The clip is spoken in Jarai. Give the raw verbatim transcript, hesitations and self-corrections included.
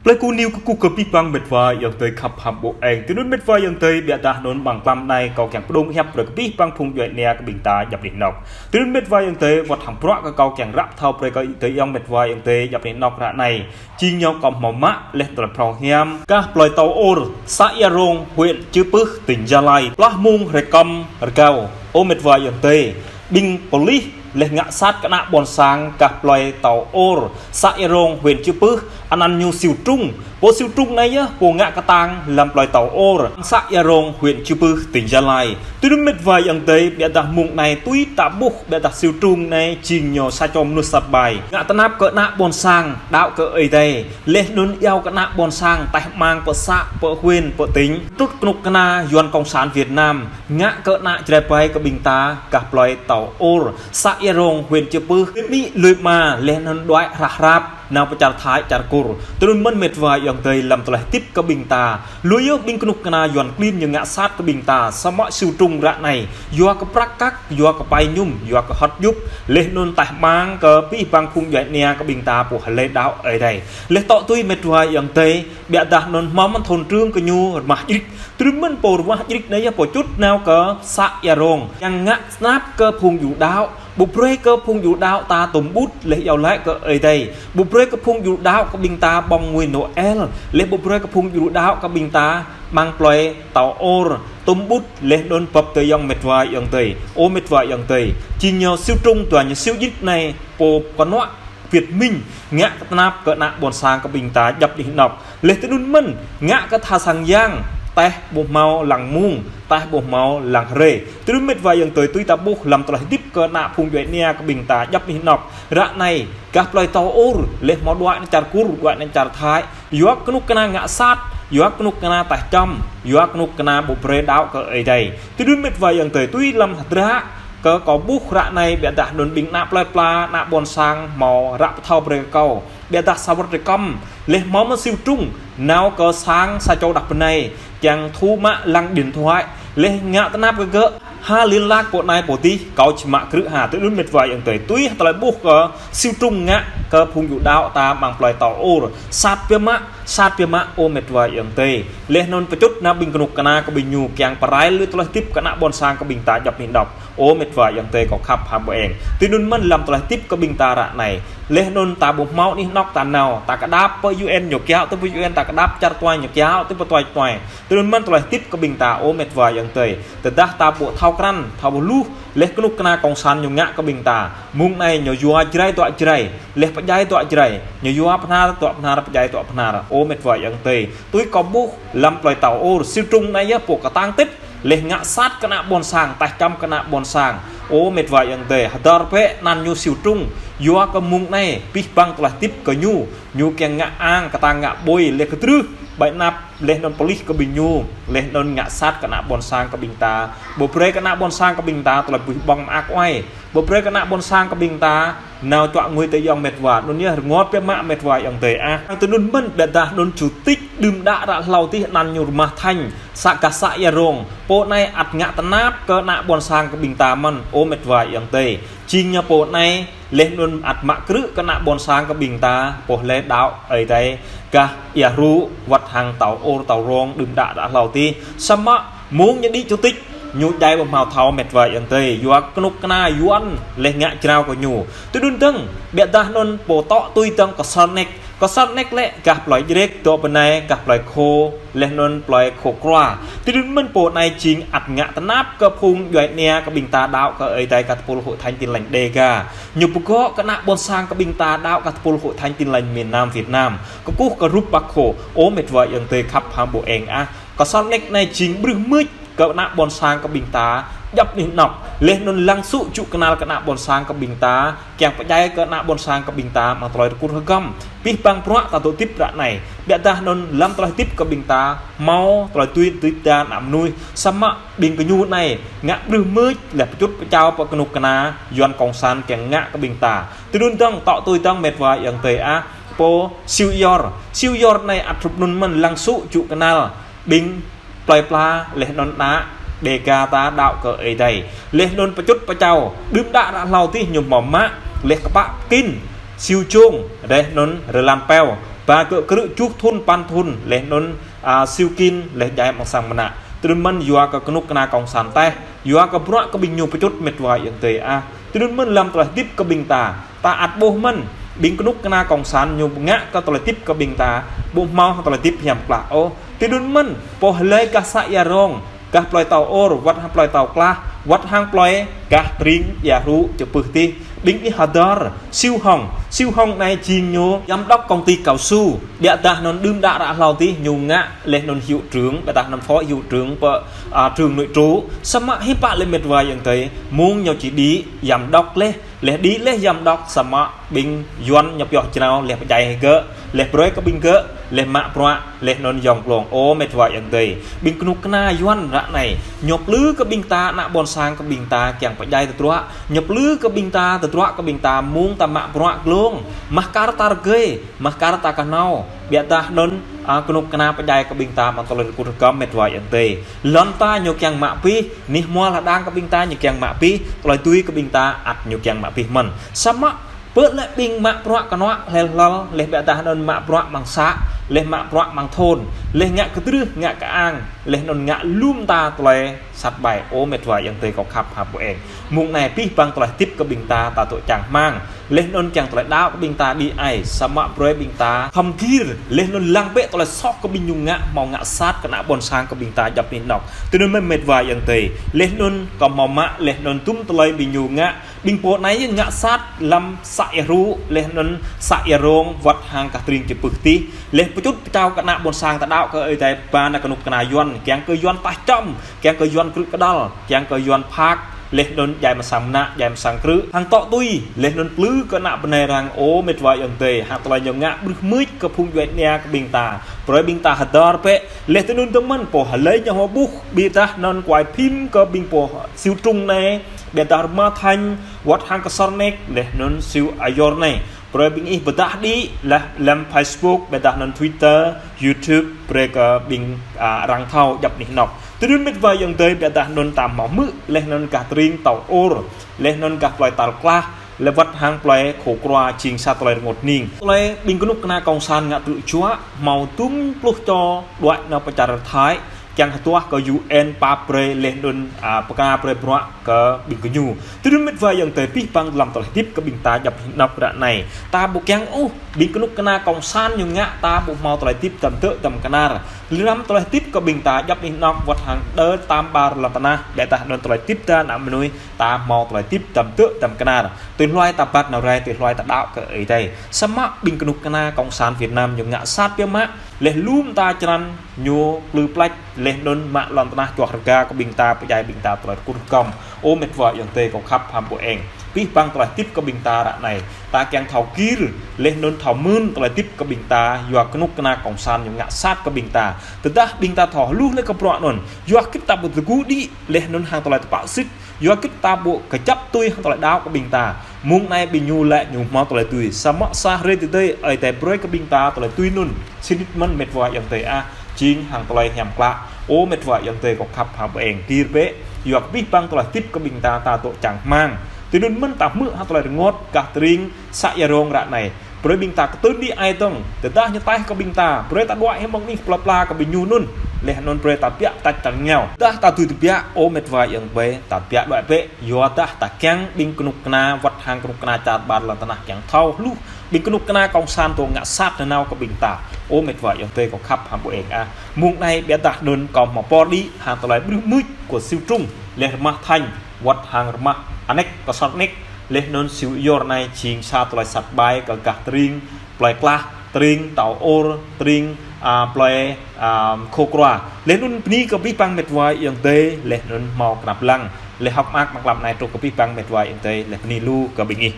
Plei Ku News kơkuh kơ abih bang mĕt wa ayŏng adơi khăp hăm ƀô̆ eng. Tui anŭn mĕt wa ayŏng adơi, biă dah anŭn mơ̆ng tlam anai kâo kiăng pơdŏng hiăp brơi kơ abih bang phung djuai ania kơ ƀing ta djŏp anih anŏk. Tui anŭn mĕt wa ayŏng adơi, wơ̆t hăng bruă kơ kâo kiăng răp thâo brơi kơ ayŏng adơi djŏp anih anŏk ră anai. Jing ñu kơ hmâo mă laih tơlơi phrâo hiam gah plơi Tao Ôr, să Ia Rông, huyện Chư Pưh, tỉnh Gia Lai, plah mông hrơi kơm rơgao. Ơ mĕt wa ayŏng adơi, ƀing pôlis laih ngă sat kơ ană ƀôn sang gah plơi Tao Ôr, să Ia Rông, huyện Chư Pưh, anăn ñu Siu Trung. Pô Siu Trung anai yơh pô ngă kơtang lăm plơi Tao Ôr, să Ia Rông, huyện Chư Pưh, tỉnh Gia Lai. Tui anŭn mĕt wa ayŏng adơi, biă dah mông anai tui ta ƀuh, biă dah Siu Trung anai jing ñu sa čô mơnuih sat ƀai, ngă tơnap kơ ană ƀôn sang đaŏ kơ Ơi Adai, laih anŭn iâu kơ ană ƀôn sang taih mang pơ să, pơ huyện, pơ tỉnh, trŭt kơnuk kơna Yuan Cộng sản Việt Nam ngă kơ ană Jrai ƀai kơ ƀing ta gah plơi Tao Ôr, să Ia Rông, huyện Chư Pưh, ƀĭ lui ama laih anŭn đuaĭ hrah hrap nao pơ čar Thái, čar Kur. Tui anŭn mơ̆n mĕt wa ayŏng adơi, lăm tơlơi hơdip kơ ƀing ta, lui yơh ƀing kơnuk kơna Yuan klin ñu ngă sat kơ ƀing ta, samơ̆ Siu Trung ră anai yua kơ prăk kăk, yua kơ pai mơñum, yua kơ hơt djŭp, laih anŭn taih mang kơ abih bang phung djuai ania kơ ƀing ta pô hlơi đaŏ Ơi Adai. Laih tŏ tui mĕt wa ayŏng adơi, biă dah anŭn hmâo mơ̆n thôn trưởng kơ ñu rơmah djrik. Tui anŭn mơ̆n pô rơmah djrik anai yơh pô čŭt nao kơ să Ia Rông, kiăng ngă tơnap kơ phung djuai đaŏ, ƀu brơi kơ phung djuai đaŏ ta tôm ƀut laih iâu laĭ kơ Ơi Adai. Ƀu brơi kơ phung djuai đaŏ kơ ƀing ta ƀơ̆ng ngui Noel, laih ƀu brơi kơ phung djuai đaŏ kơ ƀing ta mơ̆ng plơi Tao Ôr tôm ƀut laih anŭn bưp tơ ayŏng mĕt wa ayŏng adơi. Ơ mĕt wa ayŏng adơi, jing ñu Siu Trung, dua ñu Siu djik anai pô kơnuă Việt Minh ngă kơ tơnap kơ ană ƀôn sang kơ ƀing ta djŏp anih anŏk. Laih tui anŭn mơ̆n, ngă kơ tha sang yang, taih ƀu hmâo lăng mông, taih ƀu hmâo lăng hrơi. Tui anŭn mĕt wa ayŏng adơi, tui ta ƀuh lăm tơlơi hơdip kơ ană phung djuai ania kơ ƀing ta djŏp anih anŏk. Ră anai, gah plơi Tao Ôr, laih hmâo đuaĭ nao čar Kur, đuaĭ nao čar Thái, yua kơnuk kơna ngă sat, yua kơnuk kơna taih čăm, yua kơnuk kơna ƀu brơi đaŏ kơ Ơi Adai. Tui anŭn mĕt wa ayŏng adơi, tui lăm hơdră kơ kâo ƀuh ră anai, biă dah anŭn ƀing ană plơi pla, ană ƀôn sang hmâo răk pơthâo brơi kơ kâo. Biă dah sa wơ̆t hrơi kơm, laih hmâo mơ̆n Siu Trung nao kơ sang sa čô đah kơmơi, kiăng thu mă lăng điện thoại, laih ngă tơnap kơ gơ̆, ha liên lạc pô anai pô adih, kâo či mă krư̆ ha. Tui anŭn mĕt wa ayŏng adơi, tui tơlơi ƀuh kơ Siu Trung ngă kơ phung djuai đaŏ ta mơ̆ng plơi Tao Ôr, sat biă mă, sat biă mă, ơ mĕt wa ayŏng adơi. Laih anŭn pơčŭt nao ƀing kơnuk kơna kơ ƀing ñu kiăng pơrai lui tơlơi hơdip kơ ană ƀôn sang kơ ƀing ta djŏp anih anŏk. Ơ mĕt wa ayŏng adơi kâo khăp hăm ƀô̆ eng. Tui anŭn mơ̆n lăm tơlơi hơdip kơ ƀing ta ră anai. Laih anŭn ta ƀu hmâo anih anŏk ta nao, ta kơdŏp pơ U N ñu kiaŏ, tui pơ U N, ta kơdŏp čar tuai ñu kiaŏ, tui pơ tuai tuai. Tui anŭn mơ̆n tơlơi hơdip kơ ƀing ta, ơ mĕt wa ayŏng adơi. Tơdah ta ƀu thâo krăn, thâo ƀu hluh, laih kơnuk kơna cộng sản ñu ngă kơ ƀing ta. Mông anai ñu yua Jrai dŏ Jrai, laih pơdjai dŏ Jrai, ñu yua Bahnar dŏ Bahnar, pơdjai dŏ Bahnar. Ơ mĕt wa ayŏng adơi, tui kâo ƀuh lăm plơi Tao Ôr, Siu Trung anai yơh pô kơtang tĭt, laih ngă sat kơ ană ƀôn sang, taih čăm kơ ană ƀôn sang. Ơ mĕt wa ayŏng adơi, hơdơr bĕ anăn ñu Siu Trung, yua kơ mông anai, abih bang tơlơi hơdip kơ ñu, ñu kiăng ngă ang, kơtang ngă ƀui, laih kơtrưh ƀai anăp, laih anŭn pôlis kơ ƀing ñu, laih anŭn ngă sat kơ ană ƀôn sang kơ ƀing ta. Ƀu brơi kơ ană ƀôn sang kơ ƀing ta tơlơi ƀuh ƀơ̆ng mơak oai. Ƀu brơi kơ ană ƀôn sang kơ ƀing ta nao čuă ngui tơ ayŏng mĕt wa. Anŭn yơh rơngot biă mă mĕt wa ayŏng adơi ah. Tui anŭn mơ̆n, biă dah anŭn chủ tịch đưm đă ră hlâo adih anăn ñu Rơmah Thanh, să gah să Ia Rông. Pô anai ăt ngă tơnap kơ ană ƀôn sang kơ ƀing ta mơ̆n, ơ mĕt wa ayŏng adơi. Jing ñu pô anai, laih anŭn ăt mă krư̆ kơ ană ƀôn sang kơ ƀing ta, pô hlơi đaŏ Ơi Adai, gah Ia Rông, wơ̆t hăng Tao Ôr, Tao Rông, đưm đă ră hlâo adih. Samơ̆ mông ñu đĭ chủ tịch, ñu djai ƀu hmâo thâo mĕt wa ayŏng adơi, yua kơnuk kơna Yuan laih ngă jrao kơ ñu. Tui anŭn dơ̆ng, biă dah anŭn pô tŏ tui dơ̆ng kơsăr nĕk, kơsăr nĕk lĕ gah plơi Jrek, dŏ bơnai gah plơi Khô, laih anŭn plơi Khô Krua. Tui anŭn mơ̆n pô anai jing ăt ngă tơnap kơ phung djuai ania kơ ƀing ta đaŏ kơ Ơi Adai gah tơpul Hội Thánh Tin Lành Đêga. Ñu pơgŏ kơ ană ƀôn sang kơ ƀing ta đaŏ gah tơpul Hội Thánh Tin Lành miền Nam Việt Nam. Kơkuh kơ rup Bác Hồ, ơ mĕt wa ayŏng adơi khăp hăm ƀô̆ eng ah. Kơsăr nĕk anai jing brưh mưč kơ ană ƀôn sang kơ ƀing ta djŏp anih anŏk. Laih anŭn lăng sŭ čŭ kơnăl kơ ană ƀôn sang kơ ƀing ta, kiăng pơdjai kơ ană ƀôn sang kơ ƀing ta mơ̆ng tơlơi rơkŭt rơgăm. Abih bang bruă ta dŏ hơdip ră anai. Biă dah anŭn lăm tơlơi hơdip kơ ƀing ta, hmâo tơlơi tui hơdip ta ană mơnuih. Samơ̆ ƀing gơñu anai, ngă brưh mưč, laih pơčŭt pơčao pơ kơnuk kơna Yuan cộng sản kiăng ngă kơ ƀing ta. Tui anŭn dơ̆ng, tŏ tui dơ̆ng mĕt wa ayŏng adơi ah, pô Siu Yor. Siu Yor anai ăt hrup anŭn mơ̆n, lăng sŭ čŭ kơnăl ƀing plơi pla laih anŭn ană Đêga ta đaŏ kơ Ơi Adai. Laih anŭn pơčŭt pơčao, đưm đă ră hlâo adih ñu hmâo mă, laih kơpă pơkĭn, siu čông, laih anŭn rơlan peo, ba gơ̆ krư̆ juh thŭn păn thŭn, laih anŭn, a, siu kĭn, laih djai amăng sang mơnă. Tui anŭn mơ̆n yua kơ kơnuk kơna kông sản taih, yua kơ bruă kơ ƀing ñu pơčŭt mĕt wa ayŏng adơi ah. Tui anŭn mơ̆n lăm tơlơi hơdip kơ ƀing ta, ta ăt ƀuh mơ̆n, ƀing kơnuk kơna kông sản ñu ngă kơ tơlơi hơdip kơ ƀing ta, ƀu hmâo tơlơi hơdip hiam klă ôh. Tui anŭn mơ̆n, pô hlơi gah să Ia Rong, gah plơi Tao Ôr, wơ̆t hăng plơi Tao Klah, wơ̆t hăng plơi gah tring Ia Hrŭ čơpưh adih. Ƀing ih hơdơr, Siu Hong, Siu Hong anai jing ñu, giám đốc công ty cao su, ƀiădah anŭn đưm đă ră hlâo adih ñu ngă, laih anŭn hiệu trưởng, ƀiădah anŭn phó hiệu trưởng pơ, a, trường nội trú, samơ̆ hiư̆m pă lĕ mĕt wa ayŏng adơi, mơ̆ng ñu či đĭ, giám đốc laih, laih đĭ laih giám đốc samơ̆ ƀing Yuan ñu pioh jrao laih pơdjai gơ̆, laih brơi kơ ƀing gơ̆, laih mă bruă, laih anŭn yŏng glông. Ơ mĕt wa ayŏng adơi. Ƀing kơnuk kơna Yuan ră anai, ñu plư kơ ƀing ta, ană ƀôn sang kơ ƀing ta, kiăng pơdjai tơdruă, ñu plư kơ ƀing ta, tơdruă kơ ƀing ta, mơ̆ng ta mă bruă glông, mă kar ta rơgơi, mă kar ta kơhnâo, ƀiădah anŭn, a, kơnuk kơna pơdjai kơ ƀing ta, mă tơlơi rơkut rơkăm mĕt wa ayŏng adơi. Lŏn ta ñu kiăng mă abih, anih hmua lŏn đang kơ ƀing ta ñu kiăng mă abih, tơlơi tui kơ ƀing ta ăt ñu kiăng mă abih mơ̆n. Samơ̆, pơ lĕ ƀing mă bruă kơnuă hlel hlel, laih ƀiădah anŭn mă bruă amăng să, laih mă bruă amăng thôn, laih ngă kơdrưh, ngă kơang, laih anŭn ngă lŏm ta tơlơi sat ƀai. Ơ mĕt wa ayŏng adơi kâo khăp hăng ƀu eng. Mơ̆ng anai abih bang tơlơi hơdip kơ ƀing ta, ta tŏ čang rơmang. Laih anŭn kiăng tơlơi đaŏ kơ ƀing ta đĭ ai, samơ̆ brơi ƀing ta khŏm gir, laih anŭn lăng bĕ tơlơi soh kơ ƀing ñu ngă, hmâo ngă sat kơ ană ƀôn sang kơ ƀing ta djŏp anih anŏk. Tui anŭn mơ̆n mĕt wa ayŏng adơi. Laih anŭn kâo hmâo mă, laih anŭn tum tơlơi ƀing ñu ngă, ƀing pô anai ngă sat lăm să Ia Hrŭ, laih anŭn să Ia Rong, wơ̆t hăng gah tring čơpưh adih. Laih pơčŭt pơčao kơ ană ƀôn sang ta đaŏ kơ Ơi Adai, ba ană kơnuk kơna Yuan, kiăng kơ Yuan taih čăm, kiăng kơ Yuan krư̆ kơdăl, kiăng kơ Yuan phak, laih anŭn djai amăng sang mơnă, djai amăng sang krư̆. Hăng tŏ tui, laih anŭn plư kơ ană bơnai arăng. Ơ mĕt wa ayŏng adơi, hăng tơlơi ñu ngă brưh mưč kơ phung djuai ania kơ ƀing ta. Brơi ƀing ta hơdơr bĕ, laih tui anŭn tơmăn pô hlơi ñu hmâo ƀuh, ƀiădah anŭn kuai phim kơ ƀing pô Siu Trung anai, ƀiădah Rơma Thanh, wơ̆t hăng kơ Sơrnek, laih anŭn Siu Ayor anai. Brơi ƀing ih pơdah đĭ, laih lăm Facebook, ƀiădah anŭn Twitter, YouTube, brơi kơ ƀing, a, arăng thâo djŏp anih anŏk. Tui anŭn mĕt wa ayŏng adơi ƀiădah anŭn ta hmâo hmư̆, laih anŭn gah tring Tao Ôr, laih anŭn gah plơi Tal Klah, laih wơ̆t hăng plơi Khô Krua jing sa tơlơi rơngot hning. Tơlơi ƀing kơnuk kơna kông sản ngă tơlŭ čuă, hmâo tum pluh čô, đuaĭ nao pơ čar Thái, kiăng hơduah kơ U N pap brơi laih anŭn, a, pơkra brơi bruă kơ ƀing gơñu. Tui anŭn mĕt wa ayŏng adơi abih bang lăm tơlơi hơdip kơ ƀing ta djŏp anih anŏk ră anai. Ta ƀu kiăng ôh, ƀing kơnuk kơna kông sản ñu ngă ta ƀu hmâo tơlơi hơdip tơm tơ̆ tơm kơnar. Lăm tơlơi hơdip kơ ƀing ta djŏp anih anŏk wơ̆t hăng đơ tam ƀar lŏn tơnah, ƀiădah anŭn tơlơi hơdip ta ană mơnuih, ta hmâo tơlơi hơdip tơm tơ̆ tơm kơnar. Tui hluai ta ƀat nao rai, tui hluai ta đaŏ kơ Ơi Adai. Samơ̆ ƀing kơnuk kơna kông sản Việt Nam ñu ngă sat biă mă, laih lŏm ta črăn ñu plư pleč, laih anŭn mă lŏn tơnah čuah rơga kơ ƀing ta, pơdjai ƀing ta tơlơi rơkut rơkăm. Ơ mĕt wa ayŏng adơi kâo khăp hăng ƀu eng. Abih bang tơlơi hơdip kơ ƀing ta ră anai, ta kiăng thâo gir, laih anŭn thâo mưn tơlơi hơdip kơ ƀing ta, yua kơnuk kơna kông sản ñu ngă sat kơ ƀing ta. Tơdah ƀing ta thâo hluh laih kơ bruă anŭn, yua hơget ta ƀu tơgŭ đĭ, laih anŭn hăng tơlơi tơpă sĭt, yua hơget ta ƀu kơjăp tui hăng tơlơi đaŏ kơ ƀing ta. Mơ̆ng anai ƀing ñu lĕ ñu hmâo tơlơi tui. Samơ̆ sa hrơi tơdơi, Ơi Adai brơi kơ ƀing ta tơlơi tui anŭn. Sĭt nik mơ̆n mĕt wa ayŏng adơi ah, jing hăng tơlơi hiam klă. Ơ mĕt wa ayŏng adơi kâo khăp hăng ƀu eng, gir bĕ. Yua kơ abih bang tơlơi hơdip kơ ƀing ta, ta tŏ čang rơmang. Tui anŭn mơ̆n ta hmư̆ hăng tơlơi rơngot gah tring să Ia Rong ră anai. Brơi ƀing ta kơtưn đĭ ai tŏng, tơdah ñu taih kơ ƀing ta, brơi ta đuaĭ hĭ mơ̆ng anih pla pla kơ ƀing ñu anŭn, laih anŭn brơi ta biă tač ta rơngiao. Tơdah ta tui tơbiă, ơ mĕt wa ayŏng adơi, ta biă đuaĭ bĕ, yua dah ta kiăng ƀing kơnuk kơna, wơ̆t hăng kơnuk kơna čar ƀar lŏn tơnah kiăng thâo hluh, ƀing kơnuk kơna kông sản tŏ ngă sat nanao kơ ƀing ta. Ơ mĕt wa ayŏng adơi kâo khăp hăng ƀu eng ah. Mơ̆ng anai ƀiădah anŭn kâo hmâo pơr đĭ, hăng tơlơi brưh mưč kơ Siu Trung, laih Rơma Thanh, wơ̆t hăng Rơma Anek, kơ Sơrnek, laih anŭn Siu Ayor anai jing sa tơlơi sat ƀai kơ gah tring, plơi Klah, tring Tao Ôr, tring, a, plơi, a, Khô Krua. Laih anŭn bơni kơ abih bang mĕt wa ayŏng adơi, laih anŭn hmâo kơnăp lăng, laih hơ̆k mơak mơ̆ng klăm anai truh kơ abih bang mĕt wa ayŏng adơi, laih bơni lu kơ ƀing ih.